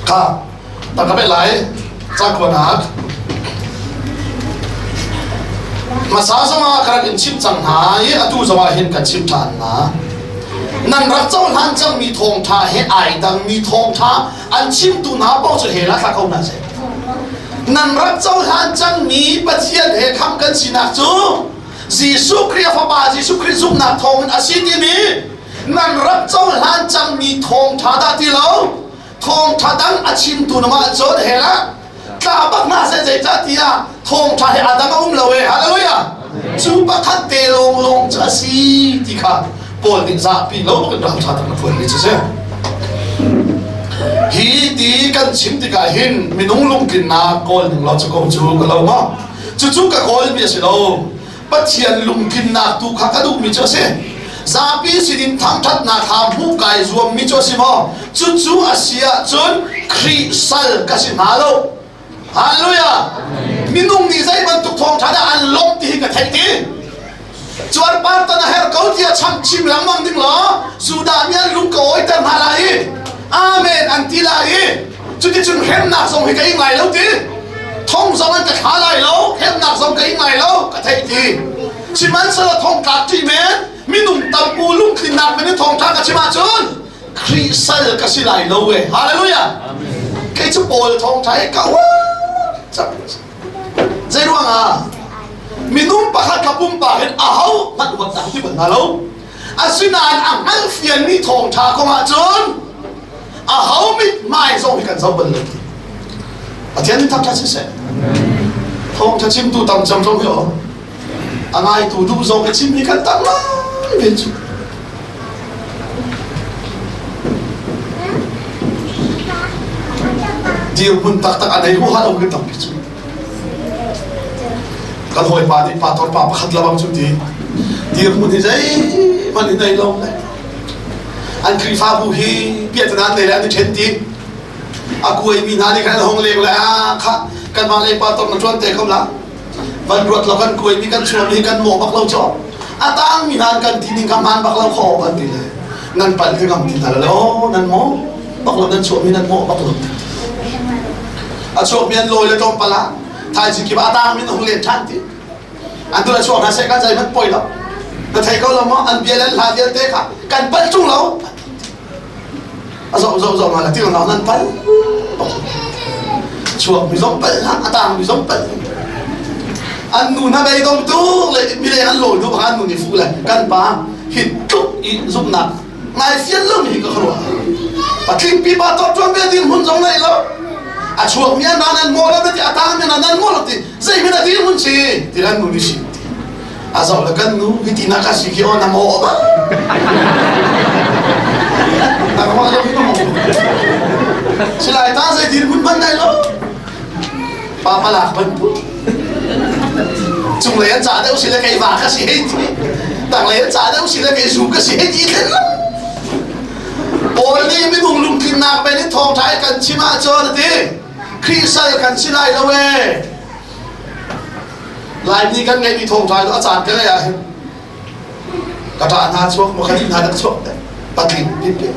Kha tangka pe lai cakuanak hmasa zongah ka rak in chimh cang hna i atu zongah hin kan chimh ṭhan hna. Nan rak cohlan cangmi thawngṭha he ai dangmi thawngṭha an chimtu hna paoh cu hell ah thla ko hna seh. Nan rak cohlan cangmi Pathian he khamh kan sinak cu Jesuh Khrih a Fapa Jesuh Khrih zumhnak thawngin a si timi nan rak cohlan cangmi thawngṭha dah ti lo thawngṭha dang a chimtu na mah cun hell ah tla bak hna seh zeicahtiah thawngṭha he a dang a um lo e hallelujah cu pakhat te lawnglawng cu a si ti kha Paul nih zahpi lo bakin ralṭha tak na phuan mi cu si hi ti kan chim tikah hin minung lungtlinnak kawl ning law cu ko cu ka lo maw cucu ka kawl mi a si lo Pathian lungtlinnak tu kha ka duhmi cu a si. Zapi sinin thangṭhatnak kha hmuh kai zuammi cu a si maw? Cucu a si ahcun Khrih sal ka si hnga lo. Hallelujah! Minung nih zei bantuk thawngṭha dah an lawmh ti hi ka theih ti. Cuarpar tan a herh ko tiah cham chim lengmang ding law Judah mi an lung ka awiter hna lai i Amen an ti lai i cuticun hremnak zong hi ka ing lai lo ti thong zong an ka thla lai lo hremnak zong ka ing lai lo ka theih ti sihmanhsehlaw thong tlak ṭih men minung tampu lungtlinnak men in thawngṭha ka chim ahcun Khrih sal ka si lai lo e hallelujah kei cu Paul thawngṭha hi ka uar zei ruangah minung pakhat kha pumpak in aho hmanh huatnak ti bal hna lo asinain a hngalhfianmi thawngṭha kong ahcun aho mithmai zong hi kan zoh bal lo ti Pathian nih thangṭhat siseh thawngṭha chimtu tam cem zong hi aw a ngaitu duh zong i chim hi kan tam lai ve cu dirhmun taktak a nei huha lo kan tampi cu kan hawipa nih pastor pa pakhat labang cu ti dirhmun hi zeihmanh in nei lo le an Khrihfabu hi piahtana an nei le an i ṭhen ti a kuaimi hna nih khan an hong leng le ah kha kanmah lei pastor na ṭuan te ko la van ruat lo kan kuaimi kan chuahmi kan mawh bak lo cu a tangmi hna kan ti ning kha hmaan bak lo kho kan ti le nan palh ti ngam ti hna le oh nan mawh bak lo nan chuahmi nan mawh bak lo a chuakmi an lawi le tlawmpal ah thaizing kip a tangmi an hung len ṭhan ti an tu le chuak hna seh kan zei hmanh poi lo na thei ko lo maw an bia le an hla vialte kha kan palh ṭung lo a zoh zoh zoh ma ti lo nan palh chuak mi zong palh hlah a tang mi zong palh an nu na beidong tu le mi le an lawi nu bang an nu nih fu le kan pa hi tluk i zumhnak ngai fian lo mi ka khuaruah patling pi pa to tuan ve ding hun zong nei lo a chuak mi an nan mo lo ti a tang mi nan mo lo ti zei mi na dir hun si ti lan nu ni si a zoh le kan nu hi ti na ka si khi o na mo ba na mo lo hi mo silai ta zei dir hun man nai lo pa palak ban pu cunglei an ca deuh si le kei va ka si hei ti tanglei an ca deuh si le kei zu ka si hei ti thlen Paul nih minung lungtlinnak men in thawngṭha i kan chim ahcun a ti Khrih sal kan si lai lo ee Laimi kan ngeihmi thawngṭha cu a caan ka ngeih ah hin ka ṭah hna chuak maw ka nih hna dak chuak te patling pin pe.